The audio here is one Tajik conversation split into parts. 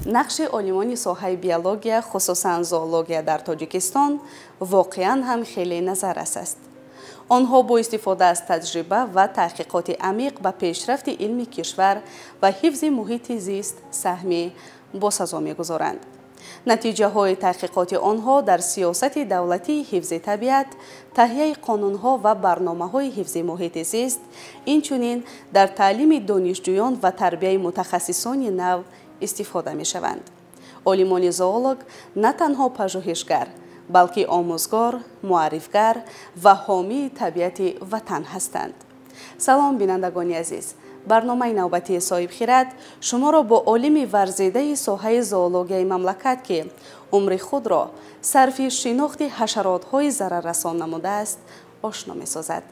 Нақши олимони соҳаи биология, хусусан зоология дар Тоҷикистон воқеан ҳам хеле назаррас аст. Онҳо бо истифода аз таҷриба ва таҳқиқоти амиқ ба пешрафти илми кишвар ва ҳифзи муҳити зист саҳми босазо мегузоранд. Натиҷаҳои таҳқиқоти онҳо дар сиёсати давлатии ҳифзи табиат, таҳияи қонунҳо ва барномаҳои ҳифзи муҳити зист, инчунин дар таълими донишҷӯён ва тарбияи мутахассисони нав истифода мешаванд. Олимони зоолог на танҳо пажӯҳишгар, балки омӯзгор, муаррифгар ва ҳомии табиати ватан ҳастанд. Салом, бинандагони азиз! Барномаи навбатии Соҳибхират шуморо бо олими варзидаи соҳаи зоологияи мамлакат, ки умри худро сарфи шинохти ҳашаротҳои зараррасон намудааст, ошно месозад.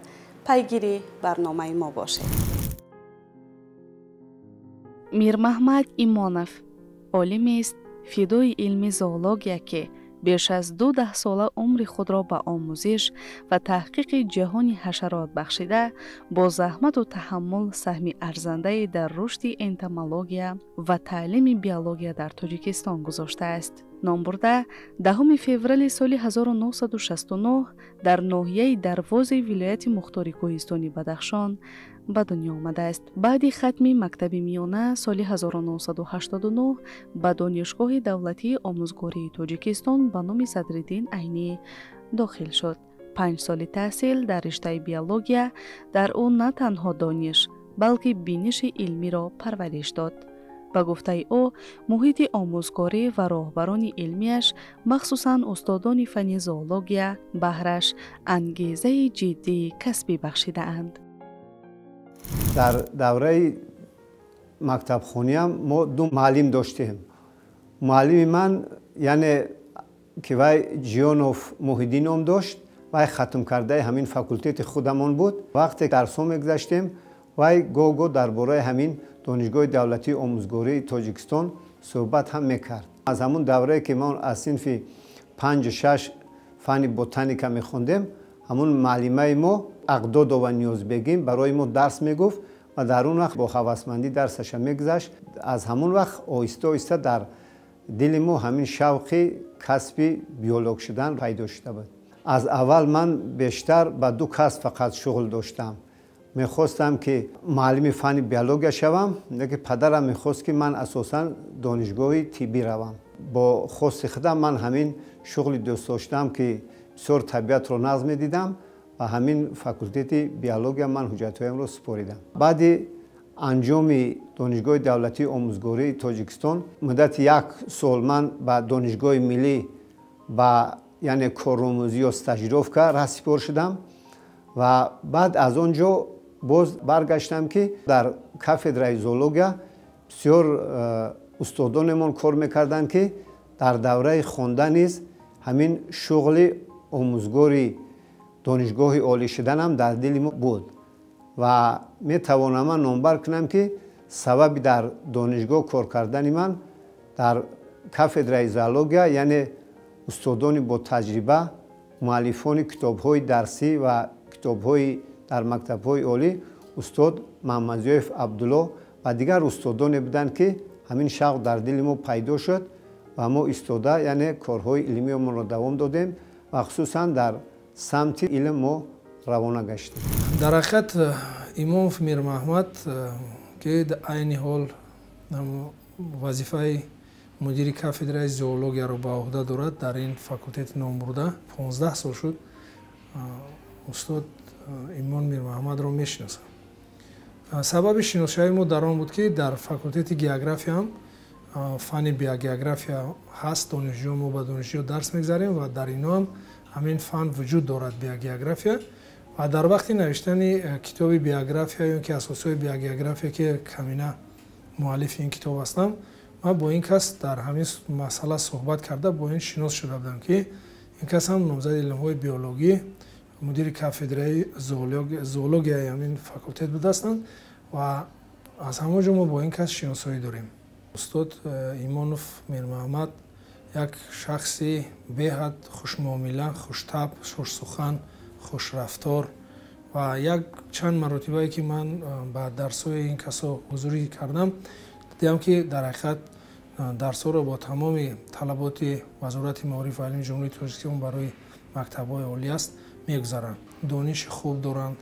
Пайгири барномаи мо бошед. Мирмаҳмад Имонов олимест фидои илми зоология, ки беш аз ду даҳсола умри худро ба омӯзиш ва таҳқиқи ҷаҳони ҳашарот бахшида, бо заҳмату таҳаммул саҳми арзандае дар рушди энтомология ва таълими биология дар Тоҷикистон гузоштааст. Номбурда 10 феврали соли 1969 дар ноҳияи Дарвози вилояти Мухтори Кӯҳистони Бадахшон ба дунё омадааст. Баъди хатми мактаби миёна соли 1989 ба Донишгоҳи давлатии омӯзгории Тоҷикистон ба номи Садриддин Айнӣ дохил шуд. 5 соли таҳсил дар риштаи биология дар ӯ на танҳо дониш, балки биниши илмиро парвариш дод. Ба гуфтаи ӯ, муҳити омӯзгорӣ ва роҳбарони илмиаш, махсусан устодони фанни зоология, баҳраш ангезаи ҷиддии касбӣ бахшидаанд. Дар давраи мактабхониам мо ду муаллим доштем. Муаллими ман, яъне ки вай Ҷионов Муҳиддин ном дошт, вай хатмкардаи ҳамин факултети худамон буд. Вақте дарсҳо мегузаштем, вай гоҳ-гоҳ дар бораи ҳамин Донишгоҳи давлатии омӯзгории Тоҷикистон суҳбат ҳам мекард. Аз ҳамун даврае ки мо аз синфи 5-6 фанни ботаника мехондем, ҳамун муаллимаи мо Ақдодова Ниёзбегим барои мо дарс мегуфт ва дар он вақт бо ҳавасмандӣ дарсаша мегузашт. Аз ҳамун вақт оҳиста оҳиста дар дили мо ҳамин шавқи касби биолог шудан пайдо шуда буд. Аз аввал ман бештар ба ду касб фақат шуғл доштам. Мехостам ки муаллими фанни биология шавам, лекин падарам мехост, ки ман асосан донишгоҳи тиббӣ равам. Бо хости худам ман ҳамин шуғли дӯст доштам, ки бисёр табиатро нағз медидам, ва ҳамин факултети биология ман ҳуҷҷатҳоямро супоридам. Баъди анҷоми Донишгоҳи давлатии омӯзгории Тоҷикистон муддати як сол ман ба Донишгоҳи миллӣ ба, яъне, коромӯзӣ ё стажировка раҳсипор шудам ва баъд аз он ҷо боз баргаштам, ки дар кафедраи зоология бисёр устодонемон кор мекарданд, ки дар давраи хонда низ ҳамин шуғли омӯзгори донишгоҳи олӣ шуданам дар дили мо буд. Ва метавонам ман номбар кунам, ки сабаби дар донишгоҳ кор кардани ман дар кафедраи зоология, яъне устодони ботаҷриба, муаллифони китобҳои дарсӣ ва китобҳои дар мактабҳои олӣ, устод Маҳмадзиёев Абдулло ва дигар устодоне буданд, ки ҳамин шавқ дар дили мо пайдо шуд ва мо истода, яъне, корҳои илмиамонро давом додем ва хусусан дар самти илм мо равона гаштем. Дар ҳақиқат, Имомов Мирмаҳмад, ки айни ҳол вазифаи мудири кафедраи зоологияро ба ӯҳда дорад дар ин факултети номбурда, 15 сол шуд устод Имон Мирмаҳмадро мешиносам. Сабаби шиносшавии мо дар он буд, ки дар факултети географияам фанни биогеография ҳаст. Донишҷӯ, мо ба донишҷӯ дарс мегзарем ва дар иноам ҳамин фан вуҷуд дорад, биогеография. Ва дар вақти навиштани китоби биография ё ки асосҳои биогеография, ки камина муаллифи ин китоб ҳастам, ман бо ин кас дар ҳамин масъала суҳбат карда, бо ин шинос шуда будам, ки ин кас ҳам номзади илмҳои биологӣ, мудири кафедраи зоологияи ҳамин факултет будастанд ва аз ҳамон ҷо мо бо ин кас шиносоӣ дорем. Устод Имонов Мирмаҳмад як шахси беҳад хушмуомила, хуштаб, хушсухан, хушрафтор ва як чанд маротибае, ки ман ба дарсҳои ин касо ҳузурӣ кардам, дидам, ки дар ҳақиқат Дарсҳоро бо тамоми талаботи Вазорати маориф ва илми Ҷумҳурии Тоҷикистон барои мактабҳои олӣ аст мегузаранд. Дониши хуб доранд,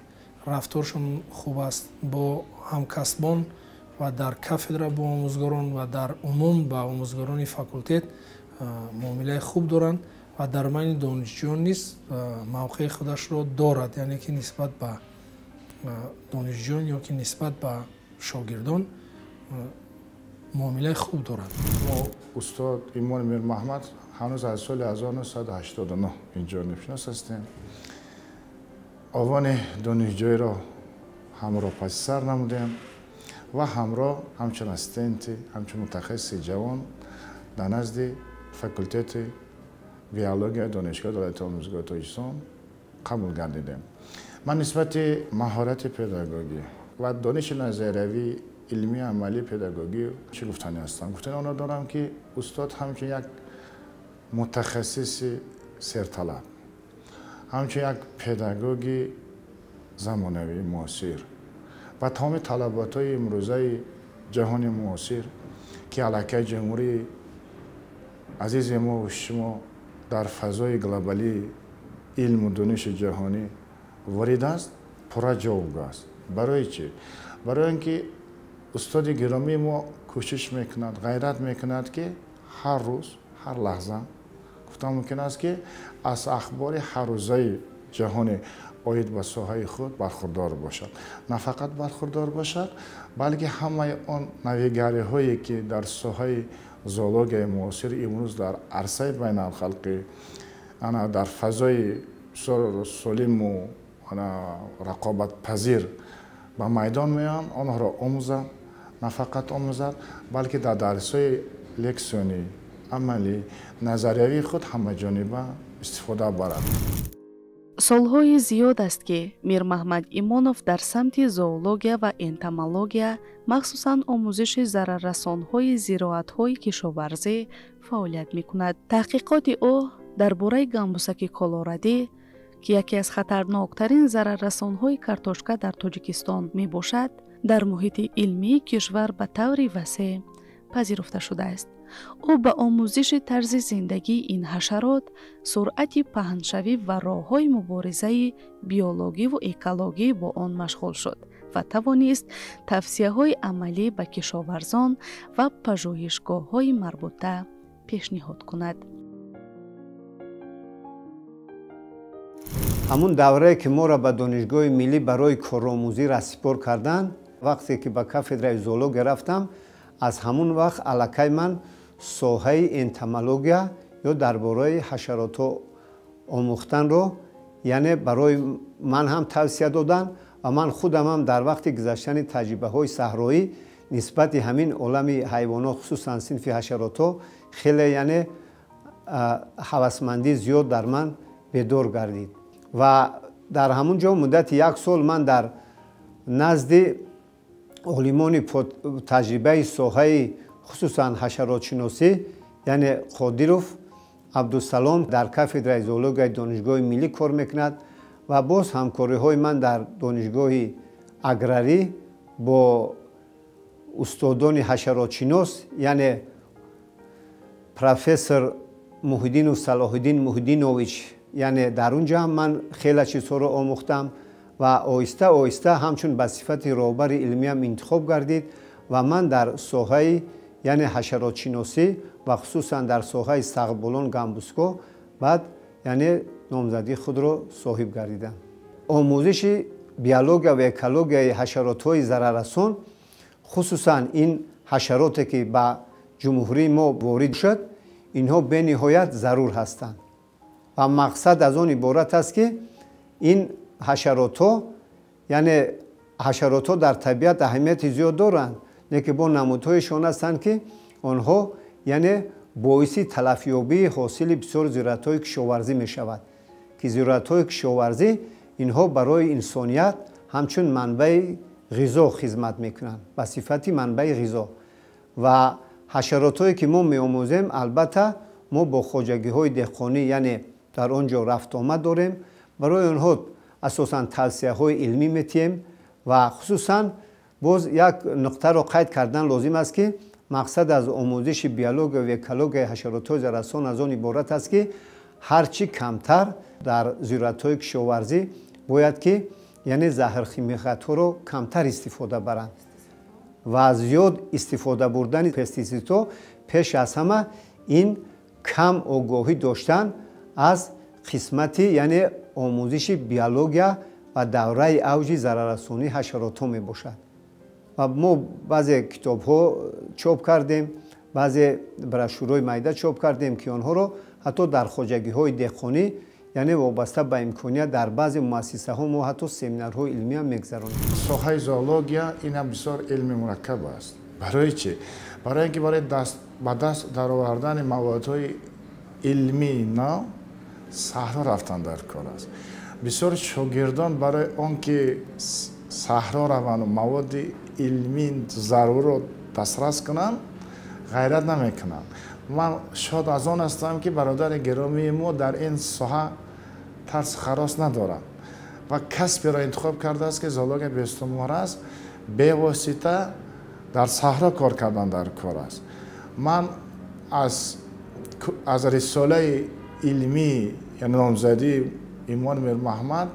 рафторшон хуб аст бо ҳамкасбон ва дар кафедра бо омӯзгорон ва дар умум ба омӯзгорони факултет муомилаи хуб доранд ва дар байни донишҷӯён низ мавқеи худашро дорад, яъне ки нисбат ба донишҷӯён ё ки нисбат ба шогирдон муомилаи хуб дорад. Мо устод Имон Мирмаҳмад ҳанӯз аз соли 1989 инҷо нишинос ҳастем. Овони донишҷӯиро ҳамроҳ паси сар намудем ва ҳамроҳ ҳамчун ассистенти, ҳамчун мутахассиси ҷавон дар назди факултети биологияи Донишгоҳи давлатии омӯзгоҳи Тоҷикистон қабул гардидем. Ман нисбати маҳорати педагогӣ ва дониши назариявии илмии амалии педагогӣ чӣ гуфтанӣ ҳастам? Гуфтани онро дорам, ки устод ҳамчун як мутахассиси серталаб, ҳамчун як педагоги замонавии муосир ва тамоми талаботҳои имрӯзаи ҷаҳони муосир, ки аллакай ҷумҳурии азизи мо шумо дар фазои глобалии илму дониши ҷаҳонӣ ворид аст, пурра ҷавобгӯ аст. Барои чӣ? Барои он ки устоди гиромии мо кӯшиш мекунад, ғайрат мекунад, ки ҳар рӯз, ҳар лаҳза гуфтан мумкин аст, ки аз ахбори ҳаррӯзаи ҷаҳони оид ба соҳаи худ бархурдор бошад. На фақат бархурдор бошад, балки ҳамаи он навигариҳое, ки дар соҳаи зоологияи муосир имрӯз дар арсаи байналхалқӣ, ана дар фазои солиму рақобатпазир ба майдон меоянд, онҳоро омӯзад, на фақат омӯзад, балки дар дарсҳои лексионӣ, амалӣ, назариявии худ ҳамаҷониба истифода барад. Солҳои зиёд аст, ки Мирмаҳмад Имонов дар самти зоология ва энтомология, махсусан омӯзиши зараррасонҳои зироатҳои кишоварзӣ фаъолият мекунад. Таҳқиқоти ӯ дар бораи гамбусаки колорадӣ, ки яке аз хатарноктарин зараррасонҳои картошка дар Тоҷикистон мебошад, дар муҳити илмии кишвар ба таври васеъ пазируфта шудааст. Ӯ ба омӯзиши тарзи зиндагии ин ҳашарот, суръати паҳншавӣ ва роҳҳои муборизаи биологиву экологӣ бо он машғул шуд ва тавонист тавсияҳои амалӣ ба кишоварзон ва пажӯҳишгоҳҳои марбута пешниҳод кунад. Ҳамун даврае, ки моро ба Донишгоҳи миллӣ барои коромӯзӣ расипор карданд, вақте ки ба кафедраи зоология рафтам, аз ҳамун вақт аллакай ман соҳаи энтомология ё дар бораи ҳашаротҳо омӯхтанро, яъне барои ман ҳам тавсия доданд ва ман худам ҳам дар вақти гузаштани таҷрибаҳои саҳроӣ нисбати ҳамин олами ҳайвонот, хусусан синфи ҳашаротҳо, хеле яъне ҳавасмандӣ зиёд дар ман бедор гардид. Ва дар ҳамун ҷо муддати як сол ман дар назди олимони таҷрибаи соҳаи хусусан ҳашаротшиносӣ, яъне Қодиров Абдусалом дар кафедраи зоологияи Донишгоҳи миллӣ кор мекунад ва боз ҳамкориҳои ман дар Донишгоҳи аграрӣ бо устодони ҳашаротшинос, яъне профессор Муҳиддинов Салоҳиддин Муҳиддинович, яъне дар он ҷо ҳам ман хеле чизҳоро омӯхтам ва оҳиста оҳиста ҳамчун ба сифати роҳбари илмиям интихоб гардид ва ман дар соҳаи яъне ҳашаротшиносӣ ва хусусан дар соҳаи сағболон гамбуско баъд яъне номзадии худро соҳиб гардидам. Омӯзиши биология ва экологияи ҳашаротҳои зараррасон, хусусан ин ҳашароте, ки ба ҷумҳурии мо ворид шуд, инҳо бениҳоят зарур ҳастанд ва мақсад аз он иборат аст, ки ин ҳашаротҳо, яъне ҳашаротҳо дар табиат аҳамияти зиёд доранд, лекин бо намудҳояшон ҳастанд, ки онҳо яъне боиси талафёбии ҳосили бисёр зироатҳои кишоварзӣ мешавад, ки зироатҳои кишоварзӣ инҳо барои инсоният ҳамчун манбаи ғизо хизмат мекунанд, ба сифати манбаи ғизо. Ва ҳашаротҳое, ки мо меомӯзем, албатта мо бо хоҷагиҳои деҳқонӣ, яъне дар он ҷо рафтуомад дорем, барои онҳо асосан тавсияҳои илмӣ метиҳем. Ва хусусан боз як нуқтаро қайд кардан лозим аст, ки Мақсад аз омӯзиши биология ва экологияи ҳашаротҳои зараррасон аз он иборат аст, ки ҳарчи камтар дар зироатҳои кишоварзӣ бояд ки яъне заҳрхимиқатҳоро камтар истифода баранд ва зиёд истифода бурдани пестисидҳо пеш аз ҳама ин кам огоҳӣ доштан аз қисмати яъне омӯзиши биология ва давраи авҷи зараррасонии ҳашаротҳо мебошад. Ва мо баъзе китобҳо чоп кардем, баъзе брошюраҳои майда чоп кардем, ки онҳоро ҳатто дар хоҷагиҳои деҳқонӣ, яъне вобаста ба имконият дар баъзе муассисаҳо мо ҳатто семинарҳои илмӣ ҳам мегзаронем. Соҳаи зоология ин ҳам бисёр илми мураккаб аст. Барои чӣ? Барои ин ки барои ба даст даровардани маводҳои илмии нав саҳро рафтан дар кор аст. Бисёр шогирдон барои он ки саҳро раванд ва маводи илмии зарурро дастрас кунанд, ғайрат намекунанд. Ман шод аз он ҳастам, ки бародари гиромии мо дар ин соҳа тарс харос надорад ва касберо интихоб кардааст, ки зоология бестумора аст, бевосита дар саҳро кор кардан дар кор аст. Ман аз рисолаи илмии номзадии Имон Мирмаҳмад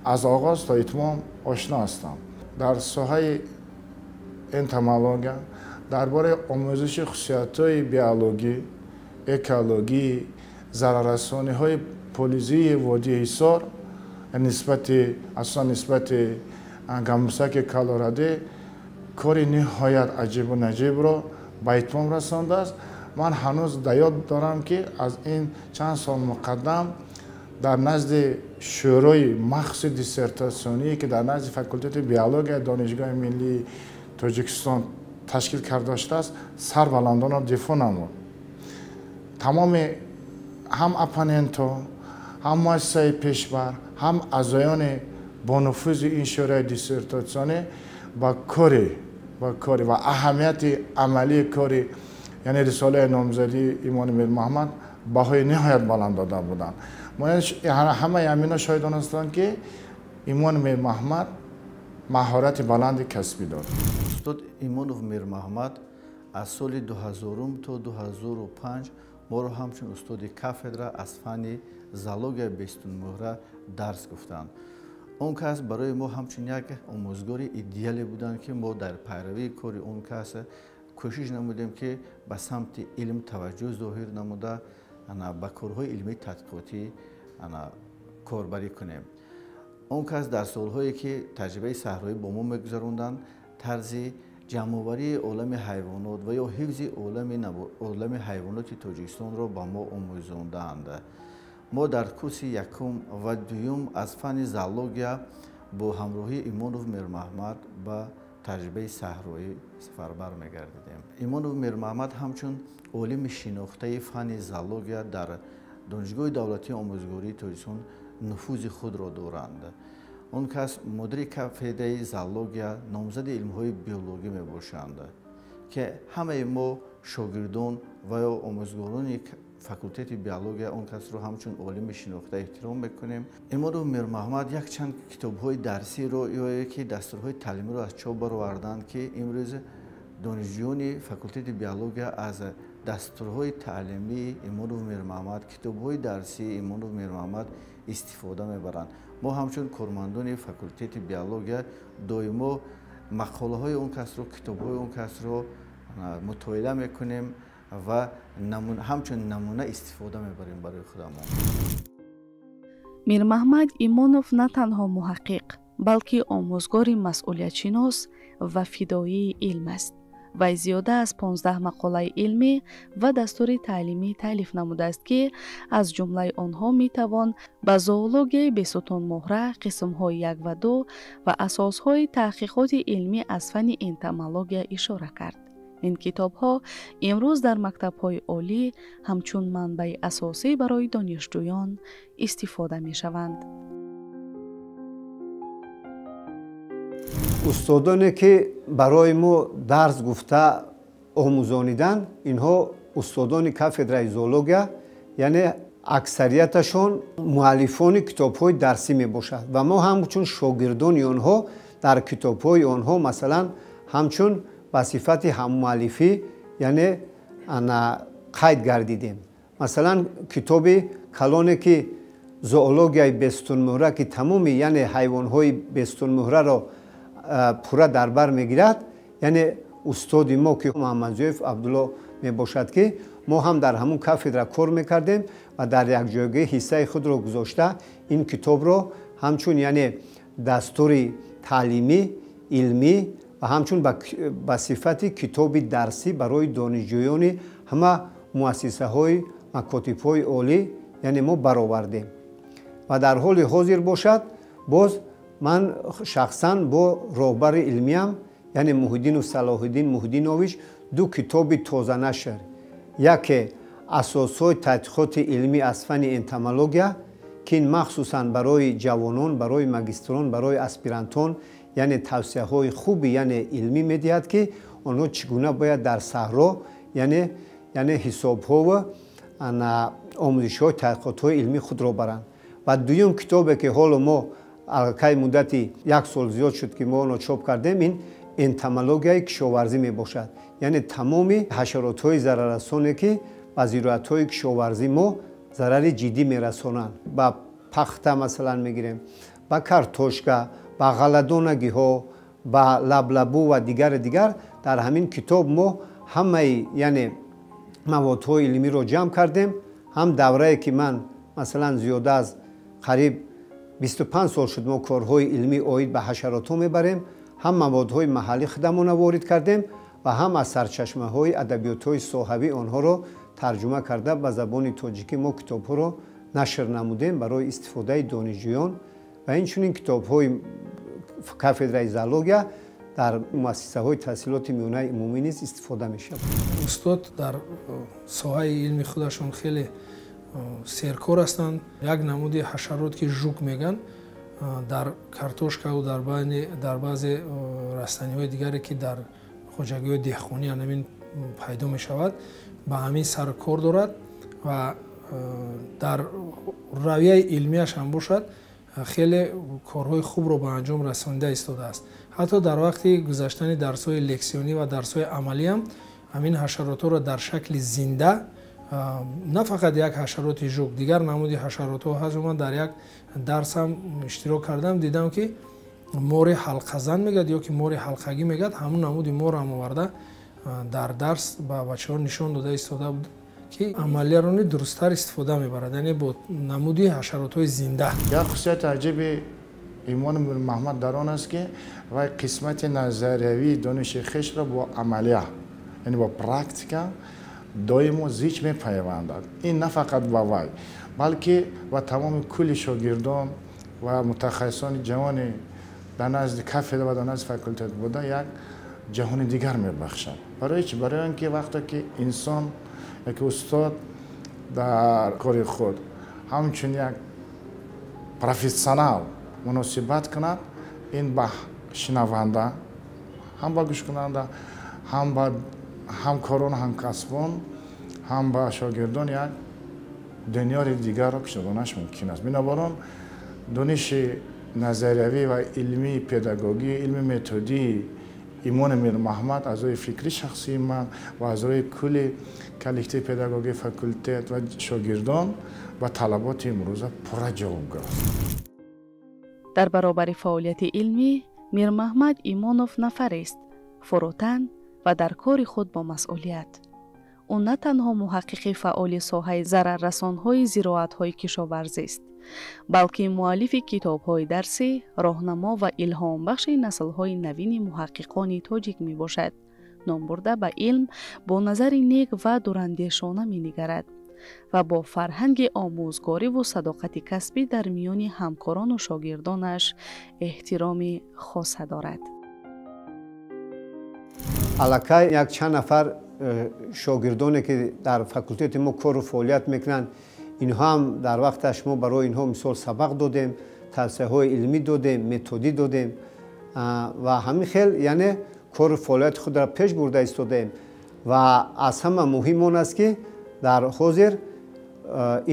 аз оғоз то итмом ошно ҳастам. Дар соҳаи энтомология дар бораи омӯзиши хусусиятҳои биологӣ, экологӣ, зараррасониҳои полизии водии Ҳисор асосан нисбати гамбусаки колорадӣ кори ниҳоят аҷибу наҷибро ба итмом расондааст. Ман ҳанӯз дар ёд дорам, ки аз ин чанд сол муқаддам дар назди шӯрои махсуси диссертатсионие, ки дар назди факултети биологияи Донишгоҳи миллии Тоҷикистон ташкил карда шудааст, сарбаландонро дифоъ намуд. Тамоми ҳам оппонентҳо, ҳам муассисаи пешбар, ҳам аъзоёни бонуфузи ин шӯрои диссертатсионӣ ба кори ва аҳамияти амалии кори, яъне рисолаи номзадии Имони Мирмаҳмад баҳои ниҳоят баланд дода буданд. Ҳамаи ҳамино шоҳидон ҳастанд, ки Имон Мирмаҳмад маҳорати баланди касбӣ дорад. Устод Имонов Мирмаҳмад аз соли 2000 то 2005 моро ҳамчун устоди кафедра аз фанни зоологияи бестунмуҳра дарс гуфтанд. Он кас барои мо ҳамчун як омӯзгори идеале буданд, ки мо дар пайравии кори он кас кӯшиш намудем, ки ба самти илм таваҷҷӯҳ зоҳир намуда ба корҳои илмии тадқиқотӣ корбарӣ кунем. Он кас дар солҳое ки таҷрибаи саҳроӣ бо мо мегузаронданд, тарзи ҷамъоварии олами ҳайвонот ва ё ҳифзи олами ҳайвоноти Тоҷикистонро ба мо омӯзондаанд. Мо дар курси якум ва дуюм аз фанни зоология бо ҳамроҳии Имонов Мирмаҳмад ба таҷрибаи саҳроӣ сафарбар мегардидем. Имонов Мирмаҳмад ҳамчун олими шинохтаи фанни зоология дар Донишгоҳи давлатии омӯзгории Тоҷикистон нуфузи худро доранд. Он кас мудири кафедраи зоология, номзади илмҳои биологӣ мебошанд, ки ҳамаи мо шогирдон ва ё омӯзгорони факултети биология он касро ҳамчун олими шинохта эҳтиром мекунем. Имонов Мирмаҳмад якчанд китобҳои дарсиро ё ки дастурҳои таълимиро аз чоп бароварданд, ки имрӯз донишҷӯёни факултети биология аз дастурҳои таълимии Имонов Мирмаҳмад, китобҳои дарсии Имонов Мирмаҳмад истифода мебаранд. Мо ҳамчун кормандони факултети биология доимо мақолаҳои он касро, китобҳои он касро мутолиа мекунем ва ҳамчун намуна истифода мебарем барои худамон. Мирмаҳмад Имонов на танҳо муҳаққиқ, балки омӯзгори масъулиятшинос ва фидоии илм аст. Вай зиёда аз 15 мақолаи илмӣ ва дастури таълимӣ таълиф намудааст, ки аз ҷумлаи онҳо метавон ба зоологияи бесутунмуҳра, қисмҳои 1 ва 2 ва асосҳои таҳқиқоти илмӣ аз фанни энтомология ишора кард. Ин китобҳо имрӯз дар мактабҳои олӣ ҳамчун манбаи асосӣ барои донишҷӯён истифода мешаванд. Устодоне ки барои мо дарс гуфта омӯзонидан, инҳо устодони кафедраи зоология, яъне аксарияташон муаллифони китобҳои дарсӣ мебошад ва мо ҳамчун шогирдони онҳо дар китобҳои онҳо масалан ҳамчун ба сифати ҳаммуаллифӣ, яъне қайд гардидем. Масалан, китоби калоне ки зоологияи бестунмуҳра, ки тамоми яъне ҳайвонҳои бестунмуҳраро пурра дар бар мегирад, яъне устоди мо ки Муҳаммадзиёев Абдулло мебошад, ки мо ҳам дар ҳамун кафедра кор мекардем ва дар якҷоягӣ ҳиссаи худро гузошта ин китобро ҳамчун яъне дастури таълимӣ, илмӣ ва ҳамчун ба сифати китоби дарсӣ барои донишҷӯёни ҳама муассисаҳои макотибҳои олӣ яъне мо баровардем. Ва дар ҳоли ҳозир бошад, боз ман шахсан бо роҳбари илмиям, яъне Муҳиддинов Салоҳиддин Муҳиддинович, ду китоби тозанашр, яке асосҳои тадқиқоти илмӣ аз фанни энтомология, ки ин махсусан барои ҷавонон, барои магистрон, барои аспирантон яъне тавсияҳои хуби яъне илмӣ медиҳад, ки онҳо чӣ гуна бояд дар саҳро яъне ҳисобҳову омӯзишҳои тадқиқотҳои илмии худро баранд. Ва дуюм китобе ки ҳоло мо аллакай муддати як сол зиёд шуд ки мо онро чоп кардем, ин энтомологияи кишоварзӣ мебошад. Яъне тамоми ҳашаротҳои зараррасоне ки ба зироатҳои кишоварзӣ мо зарари ҷиддӣ мерасонанд, ба пахта масалан мегирем, ба картошка, ба ғалладонагиҳо, ба лаблабу ва дигари дигар. Дар ҳамин китоб мо ҳамаи яъне маводҳои илмиро ҷамъ кардем. Ҳам даврае ки ман масалан зиёда аз қариб 25 сол шуд мо корҳои илмӣ оид ба ҳашаротҳо мебарем, ҳам маводҳои маҳаллӣ худамона ворид кардем ва ҳам аз сарчашмаҳои адабиётҳои соҳавӣ онҳоро тарҷума карда ба забони тоҷикӣ мо китобҳоро нашр намудем барои истифодаи донишҷӯён. Ва инчунин китобҳои кафедраи зоология дар муассисаҳои таҳсилоти миёнаи умумӣ низ истифода мешавад. Устод дар соҳаи илми худашон хеле серкор ҳастанд. Як намуди ҳашарот ки жук мегӯянд, дар картошкаву дар баъзе растаниҳои дигаре ки дар хоҷагиҳои деҳқонӣ ҳамин пайдо мешавад, ба ҳамин саркор дорад ва дар равияи илмияш ҳам бошад хеле корҳои хубро ба анҷом расонида истодааст. Ҳатто дар вақти гузаштани дарсҳои лексионӣ ва дарсҳои амалиам ҳамин ҳашаротҳоро дар шакли зинда, на фақат як ҳашароти жук, дигар намуди ҳашаротҳо ҳаст. Ман дар як дарсам иштирок кардам, дидам ки мори ҳалқазан мегӯяд ё ки мори ҳалқагӣ мегӯяд, ҳамун намуди морам оварда дар дарс ба бачаҳо нишон дода истода буд ки амалияро дурусттар истифода мебарад, яъне бо намуди ҳашаротҳои зинда. Як хусусияти аҷиби Имони Мирмаҳмад дар он аст, ки вай қисмати назариявии дониши хешро бо амалия, яъне бо практика доимо зич мепайвандад. Ин на фақат ба вай, балки ба тамоми кулли шогирдон ва мутахассисони ҷавони дар назди кафедра ва дар назди факултет буда як ҷаҳони дигар мебахшад. Барои чӣ? Барои он ки вақте ки инсон яке устод дар кори худ ҳамчун як профессионал муносибат кунад, ин ба шинаванда, ҳам ба гӯшкунанда, ҳам ба ҳамкорон, ҳамкасбон, ҳам ба шогирдон як дунёри дигарро кушоданаш мумкин аст. Бинобар он дониши назариявӣ ва илмии педагогӣ, илми методии Имони Мирмаҳмад аз рӯи фикри шахсии ман ва аз рӯи кулли коллективи педагогии факултет ва шогирдон ба талаботи имрӯза пурра ҷавобгӯ аст. Дар баробари фаъолияти илмӣ Мирмаҳмад Имонов нафарест фурӯтан ва дар кори худ бо масъулият. Ӯ на танҳо муҳаққиқи фаъоли соҳаи зараррасонҳои зироатҳои кишоварзист, балки муаллифи китобҳои дарсӣ, роҳнамо ва илҳомбахши наслҳои навини муҳаққиқони тоҷик мебошад. Номбурда ба илм бо назари нек ва дурандешона менигарад ва бо фарҳанги омӯзгориву садоқати касбӣ дар миёни ҳамкорону шогирдонаш эҳтироми хоса дорад. Аллакай якчанд нафар шогирдоне ки дар факултети мо кору фаъолият мекунанд, инҳо ҳам дар вақташ мо барои инҳо мисол сабақ додем, тавсияҳои илмӣ додем, методӣ додем ва ҳамин хел яъне кору фаъолияти худро пеш бурда истодаем. Ва аз ҳама муҳим он аст, ки дар ҳозир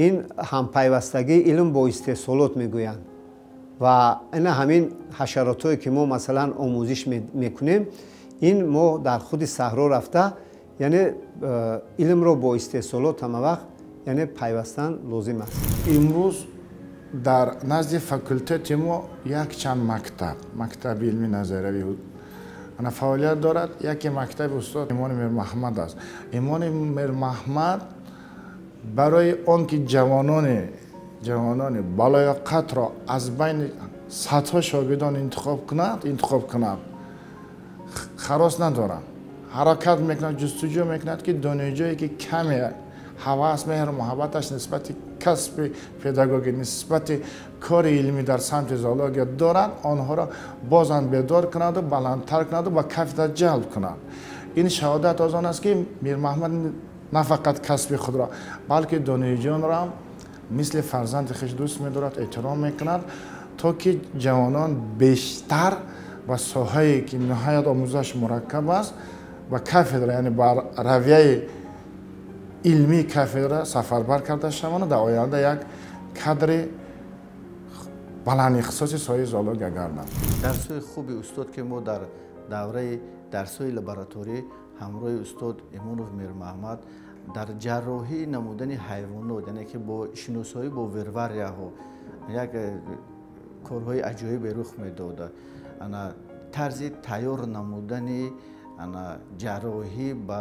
ин ҳампайвастагии илм бо истеҳсолот мегӯянд ва ина ҳамин ҳашаротҳое ки мо масалан омӯзиш мекунем, ин мо дар худи саҳро рафта Яъне илмро бо истеҳсолот ҳама вақт яъне пайвастан лозим аст. Имрӯз дар назди факултети мо якчанд мактаб, мактаби илми назариявӣ ана фаъолият дорад. Яке мактаби устод Имони Мирмаҳмад аст. Имони Мирмаҳмад барои он ки ҷавонони балояқатро аз байни садҳо шогирдон интихоб кунад, харос надорад, ҳаракат мекунад, ҷустуҷӯ мекунад, ки донишҷӯе ки каме ҳавас, меҳру муҳаббаташ нисбати касби педагогӣ, нисбати кори илмӣ дар самти зоология дорад, онҳоро бозам бедор кунаду баландтар кунаду ба кафедра ҷалб кунад. Ин шаҳодат аз он аст, ки Мирмаҳмад на фақат касби худро, балки донишҷӯёнро ҳам мисли фарзанди хеш дӯст медорад, эҳтиром мекунад, то ки ҷавонон бештар ба соҳае ки ниҳоят омӯзаш мураккаб аст, ба кафедра, яъне ба равияи илмии кафедра сафарбар карда шаванд, дар оянда як кадри баландихтисоси соҳаи зоология гарданд. Дарсҳои хуби устод, ки мо дар давраи дарсҳои лабораторӣ ҳамроҳи устод Имонов Мирмаҳмад дар ҷарроҳӣ намудани ҳайвонот, яъне ки бо шиносоӣ бо вирварияҳо як корҳои аҷоибе рух медод. Ана тарзи тайёр намудани ана ҷарроҳӣ ба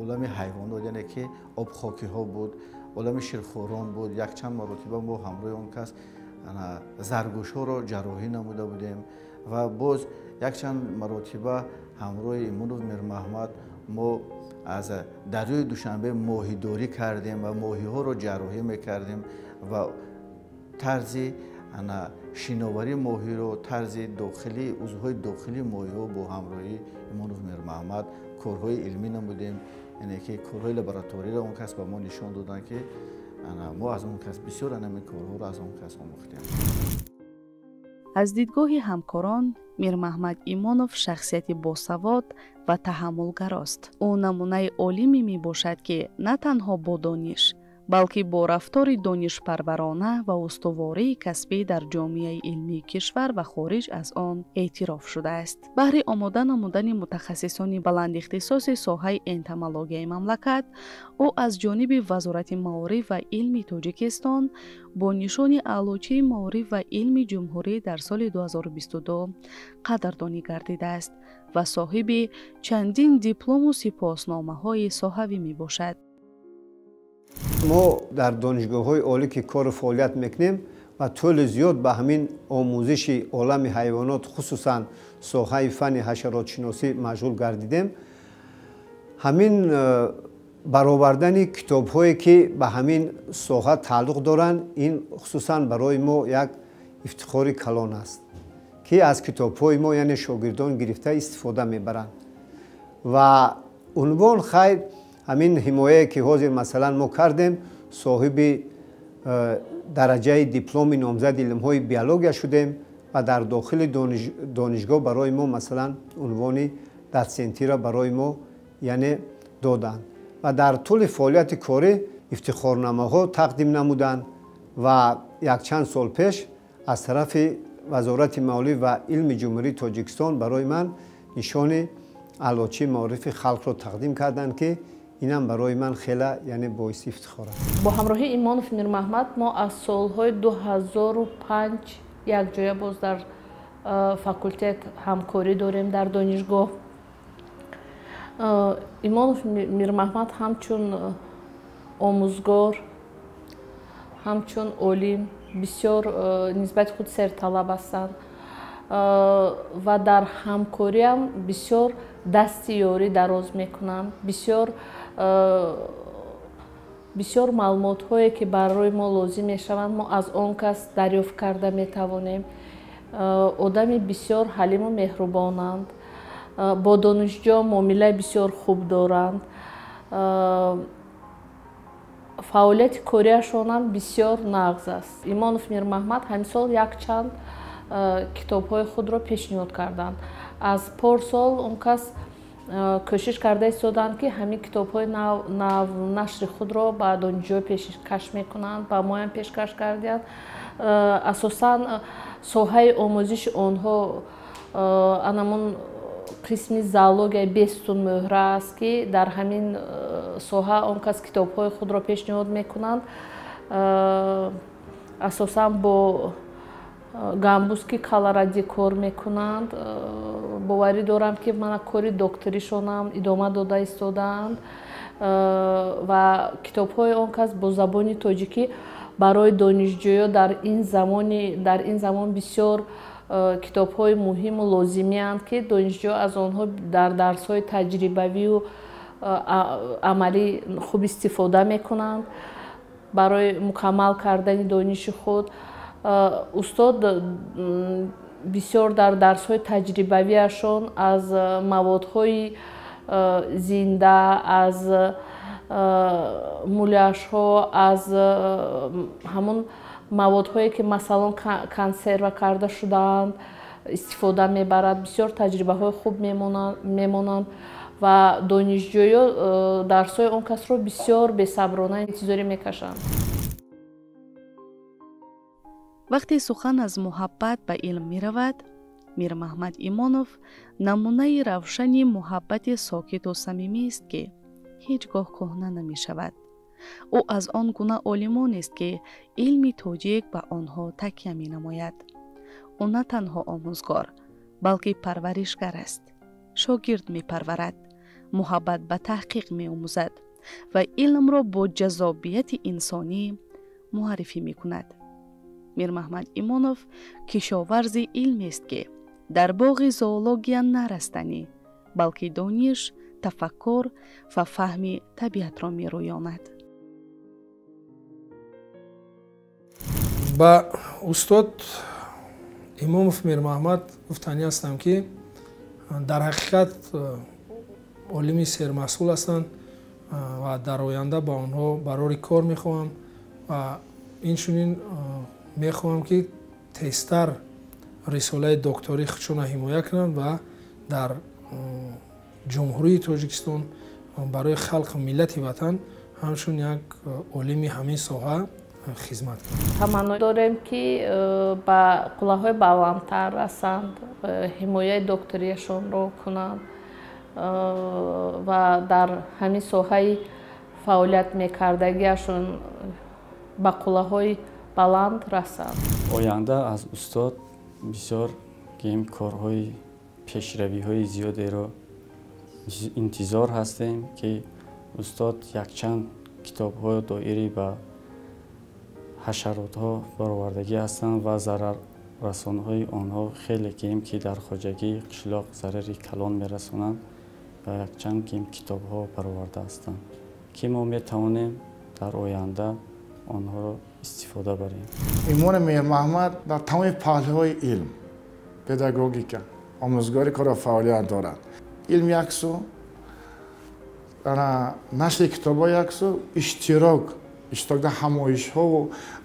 олами ҳайвонот, яъне ки обхокиҳо буд, олами ширхӯрон буд. Якчанд маротиба мо ҳамроҳи он кас заргӯшҳоро ҷарроҳӣ намуда будем ва боз якчанд маротиба ҳамроҳи Имонов Мирмаҳмад мо аз дарёи Душанбе моҳидорӣ кардем ва моҳиҳоро ҷарроҳӣ мекардем ва тарзи шиноварии моҳиро, тарзи дохилӣ, узвҳои дохилии моҳиҳо бо ҳамроҳии Имонов Мирмаҳмад корҳои илмӣ намудем, яъне ки корҳои лабораториро он кас ба мо нишон доданд, ки мо аз он кас бисёр ҳамин корҳоро аз он кас омӯхтем. Аз дидгоҳи ҳамкорон Мирмаҳмад Имонов шахсияти босавод ва таҳаммулгарост. Ӯ намунаи олиме мебошад, ки на танҳо бо дониш, балки бо рафтори донишпарварона ва устувории касбӣ дар ҷомеаи илмии кишвар ва хориҷ аз он эътироф шудааст. Баҳри омода намудани мутахассисони баландихтисоси соҳаи энтомологияи мамлакат, ӯ аз ҷониби Вазорати маориф ва илми Тоҷикистон бо нишони Аълочии маориф ва илми ҷумҳурӣ дар соли 2022 қадрдонӣ гардидааст ва соҳиби чандин диплому сипосномаҳои соҳавӣ мебошад. Мо дар донишгоҳҳои олӣ ки кору фаъолият мекунем ва тӯли зиёд ба ҳамин омӯзиши олами ҳайвонот, хусусан соҳаи фанни ҳашаротшиносӣ машғул гардидем. Ҳамин баровардани китобҳое ки ба ҳамин соҳа тааллуқ доранд, ин хусусан барои мо як ифтихори калон аст, ки аз китобҳои мо яъне шогирдон гирифта истифода мебаранд. Ва унвон хайр ҳамин ҳимояе ки ҳозир масалан мо кардем, соҳиби дараҷаи дипломи номзади илмҳои биология шудем ва дар дохили донишгоҳ барои мо масалан унвони дотсентиро барои мо яъне доданд ва дар тӯли фаъолияти корӣ ифтихорномаҳо тақдим намуданд ва якчанд сол пеш аз тарафи Вазорати маориф ва илми Ҷумҳурии Тоҷикистон барои ман нишони Аълочии маорифи халқро тақдим карданд, ки инам барои ман хеле яъне боиси ифтихор аст. Бо ҳамроҳии Имонов Мирмаҳмад мо аз солҳои 2005 якҷоя боз дар факултет ҳамкорӣ дорем дар донишгоҳ. Имонов Мирмаҳмад ҳамчун омӯзгор, ҳамчун олим бисёр нисбати худ серталаб ҳастанд ва дар ҳамкориам бисёр дасти ёрӣ дароз мекунанд, бисёр маълумотҳое ки барои мо лозим мешаванд, мо аз он кас дарёфт карда метавонем. Одами бисёр ҳалиму меҳрубонанд, бо донишҷӯ муомилаи бисёр хуб доранд, фаъолияти кориашонам бисёр нағз аст. Имонов Мирмаҳмад ҳамин сол якчанд китобҳои худро пешниҳод карданд. Аз порсол он кас кӯшиш карда истоданд, ки ҳамин китобҳои навнашри худро ба донишҷӯ пешкаш мекунанд, ба моям пешкаш карданд. Асосан соҳаи омӯзиши онҳо анамун Қисми зоологияи бестунмӯҳра аст, ки дар ҳамин соҳа он кас китобҳои худро пешниҳод мекунанд. Асосан бо гамбузки каларадӣ кор мекунанд. Боварӣ дорам, ки мана кори докторишонам идома дода истодаанд ва китобҳои он кас бо забони тоҷикӣ барои донишҷӯё дар ин замон бисёр китобҳои муҳиму лозимианд, ки донишҷӯ аз онҳо дар дарсҳои таҷрибавию амалӣ хуб истифода мекунанд барои мукаммал кардани дониши худ. Устод бисёр дар дарсҳои таҷрибавиашон аз маводҳои зинда, аз муляжҳо, аз ҳамон маводҳое, ки масалан консерва карда шудаанд, истифода мебарад. Бисёр таҷрибаҳои хуб мемонанд ва донишҷӯё дарсҳои он касро бисёр бесаброна интизорӣ мекашанд. Вақте сухан аз муҳаббат ба илм меравад, Мирмаҳмад Имонов намунаи равшани муҳаббати сокиту самимист, ки ҳеҷ гоҳ кӯҳна намешавад. Ӯ аз он гуна олимонест, ки илми тоҷик ба онҳо такя менамояд. Ӯ на танҳо омӯзгор, балки парваришгар аст. Шогирд мепарварад, муҳаббат ба таҳқиқ меомӯзад ва илмро бо ҷаззобияти инсонӣ муаррифӣ мекунад. Мирмаҳмад Имонов кишоварзи илмест, ки дар боғи зоология на растанӣ, балки дониш, тафаккур ва фаҳми табиатро мерӯёнад. Ба устод Имомов Мирмаҳмад гуфтанӣ ҳастам, ки дар ҳақиқат олими сермасъул ҳастанд ва дар оянда ба онҳо барори кор мехоҳам ва инчунин мехоҳам, ки тезтар рисолаи докторӣ худшонро ҳимоя кунанд ва дар Ҷумҳурии Тоҷикистон барои халқу миллати ватан ҳамчун як олими ҳамин соҳа хизмат кунанд. Таманно дорем, ки ба қуллаҳои баландтар расанд, ҳимояи докторияшонро кунанд ва дар ҳамин соҳаи фаъолият мекардагиашон ба қуллаҳои баланд расанд. Оянда аз устод бисёр гем корҳои пешравиҳои зиёдеро интизор ҳастем, ки устод якчанд китобҳо доири ба ҳашаротҳо баровардагӣ ҳастанд ва зараррасонҳои онҳо хеле гем, ки дар хоҷагии қишлоқ зарари калон мерасонанд ва якчанд гем китобҳо бароварда ҳастанд, ки мо метавонем дар оянда онҳоро истифода барем. Имони Мирмаҳмад дар тамоми паҳлӯҳои илм, педагогика, омӯзгорӣ корро фаъолият дорад. Илм як су, нашри китобҳо як су, иштирок дар ҳамоишҳову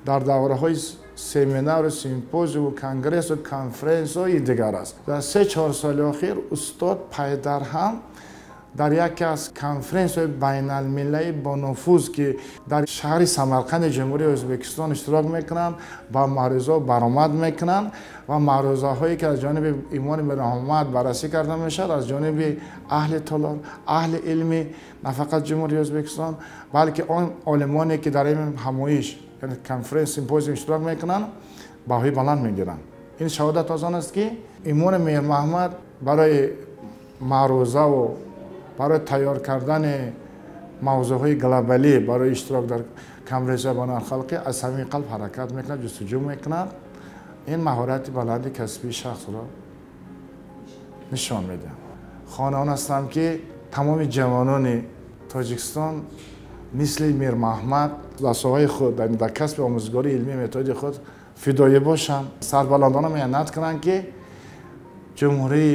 дар давраҳои семинару симпозиуму конгрессу конференсҳои дигар аст. Дар 3-4 соли охир устод пайдарҳам дар яке аз конференсҳои байналмилалии бонуфуз, ки дар шаҳри Самарқанди Ҷумҳурии Ӯзбекистон иштирок мекунанд, ба маърузаҳо баромад мекунанд ва маърузаҳое, ки аз ҷониби Имони Мирмаҳмад баррасӣ карда мешавад, аз ҷониби аҳли толор, аҳли илми на фақат Ҷумҳурии Ӯзбекистон, балки он олимоне, ки дар ин ҳамоиш, яъне конференс, симпозиум иштирок мекунанд, баҳои баланд мегиранд. Ин шаҳодат аз он аст, ки Имони Мирмаҳмад барои маърузаву барои тайёр кардани мавзӯъҳои глобалӣ барои иштирок дар конференсияи байналхалқӣ аз самими қалб ҳаракат мекунад, ҷустуҷӯ мекунад. Ин маҳорати баланди касбии шахсро нишон медиҳад. Хоҳон ҳастам, ки тамоми ҷавонони Тоҷикистон мисли Мирмаҳмад дар соҳаи худ, дар касби омӯзгории илмии методии худ фидоӣ бошанд, сарбаландона меҳнат кунанд, ки ҷумҳурии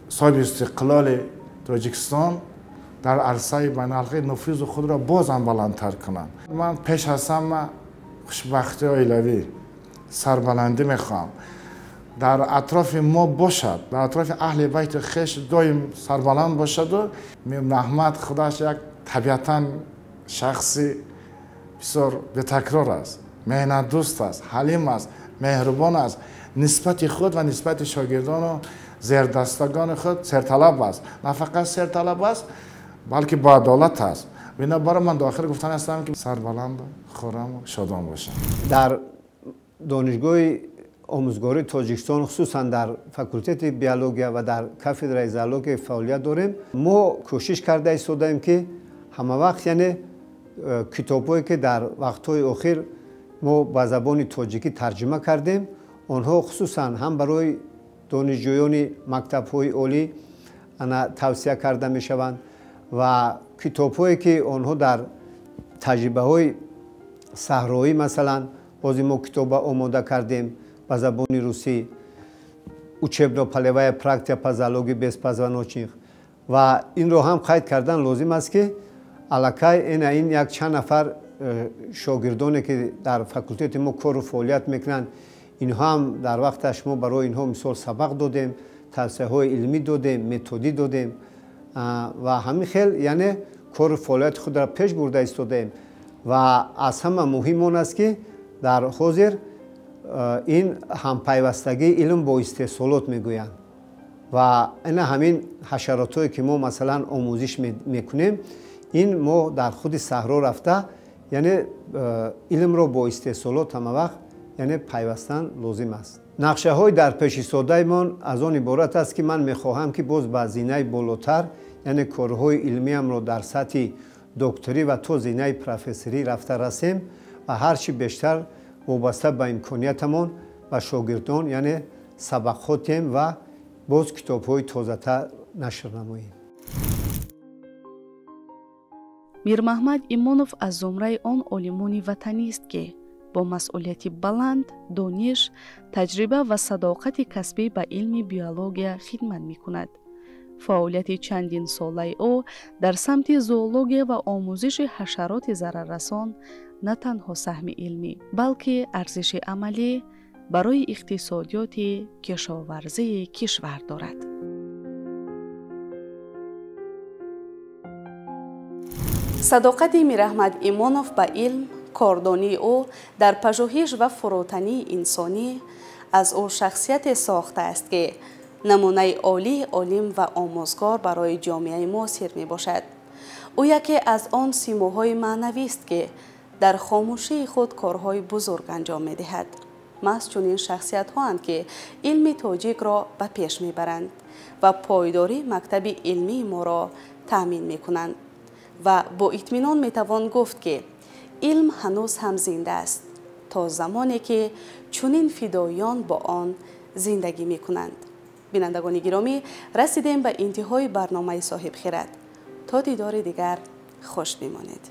соҳиби истиқлоли Тоҷикистон дар арсаи байналхалқӣ нуфузи худро боз ҳам баландтар кунанд. Ман пеш аз ҳама хушбахтии оилавӣ, сарбаландӣ мехоҳам. Дар атрофи мо бошад, дар атрофи аҳли байти хеш доим сарбаланд бошаду Мирмаҳмад худаш як табиатан шахси бисёр бетакрор аст, меҳнатдӯст аст, ҳалим аст, меҳрубон аст, нисбати худ ва нисбати шогирдону زیردستگان خود سرطلب است، نه فقط سرطلب است بلکه با عدالت است. بنابراین من داخل گفتن هستم که سربلند، خورم و شادان باشم. در دانشگاه омӯзгории Тоҷикистон, хусусан дар факултети биология ва дар кафедраи зоология фаъолият дорем. Мо кӯшиш карда истодаем, ки ҳама вақт, яъне китобҳое ки дар вақтҳои охир мо ба забони тоҷикӣ тарҷума кардем, онҳо хусусан ҳам барои донишҷӯёни мактабҳои олӣ тавсия карда мешаванд ва китобҳое ки онҳо дар таҷрибаҳои саҳроӣ, масалан, бози мо китоба омода кардем ба забони русӣ, учебно-полевая практика по зоологии беспозвоночных. Ва инро ҳам қайд кардан лозим аст, ки аллакай ин як чанд нафар шогирдоне ки дар факултети мо кору фаъолият мекунанд, инҳо ҳам дар вақташ мо барои инҳо мисол сабақ додем, тавсияҳои илмӣ додем, методӣ додем ва ҳамин хел, яъне кору фаъолияти худро пеш бурда истодаем. Ва аз ҳама муҳим он аст, ки дар ҳозир ин ҳампайвастагии илм бо истеҳсолот мегӯянд ва ина ҳамин ҳашаротҳое ки мо масалан омӯзиш мекунем, ин мо дар худи саҳро рафта, яъне илмро бо истеҳсолот ҳама вақт, яъне пайвастан лозим аст. Нақшаҳои дар пешистодаимон аз он иборат аст, ки ман мехоҳам, ки боз ба зинаи болотар, яъне корҳои илмиамро дар сатҳи докторӣ ва то зинаи профессорӣ рафта расем ва ҳарчи бештар вобаста ба имкониятамон ба шогирдон, яъне сабақҳо тем ва боз китобҳои тозатар нашр намоем. Мирмаҳмад Имонов аз зумраи он олимони ватанист, ки бо масъулияти баланд, дониш, таҷриба ва садоқати касбӣ ба илми биология хидмат мекунад. Фаъолияти чандинсолаи ӯ дар самти зоология ва омӯзиши ҳашароти зараррасон на танҳо саҳми илмӣ, балки арзиши амалӣ барои иқтисодиёти кишоварзии кишвар дорад. Садоқати Мираҳмад Имонов ба илм, кордонии ӯ дар пажӯҳиш ва фурӯтании инсонӣ аз ӯ шахсияте сохтааст, ки намунаи олии олим ва омӯзгор барои ҷомеаи муосир мебошад. Ӯ яке аз он симоҳои маънавист, ки дар хомӯшии худ корҳои бузург анҷом медиҳад. Маҳз чунин шахсиятҳоанд, ки илми тоҷикро ба пеш мебаранд ва пойдории мактаби илмии моро таъмин мекунанд. Ва бо итминон метавон гуфт, ки илм ҳанӯз ҳам зинда аст, то замоне ки чунин фидоиён бо он зиндагӣ мекунанд. Бинандагони гиромӣ, расидем ба интиҳои барномаи Соҳибхирад. То дидори дигар хуш бимонед.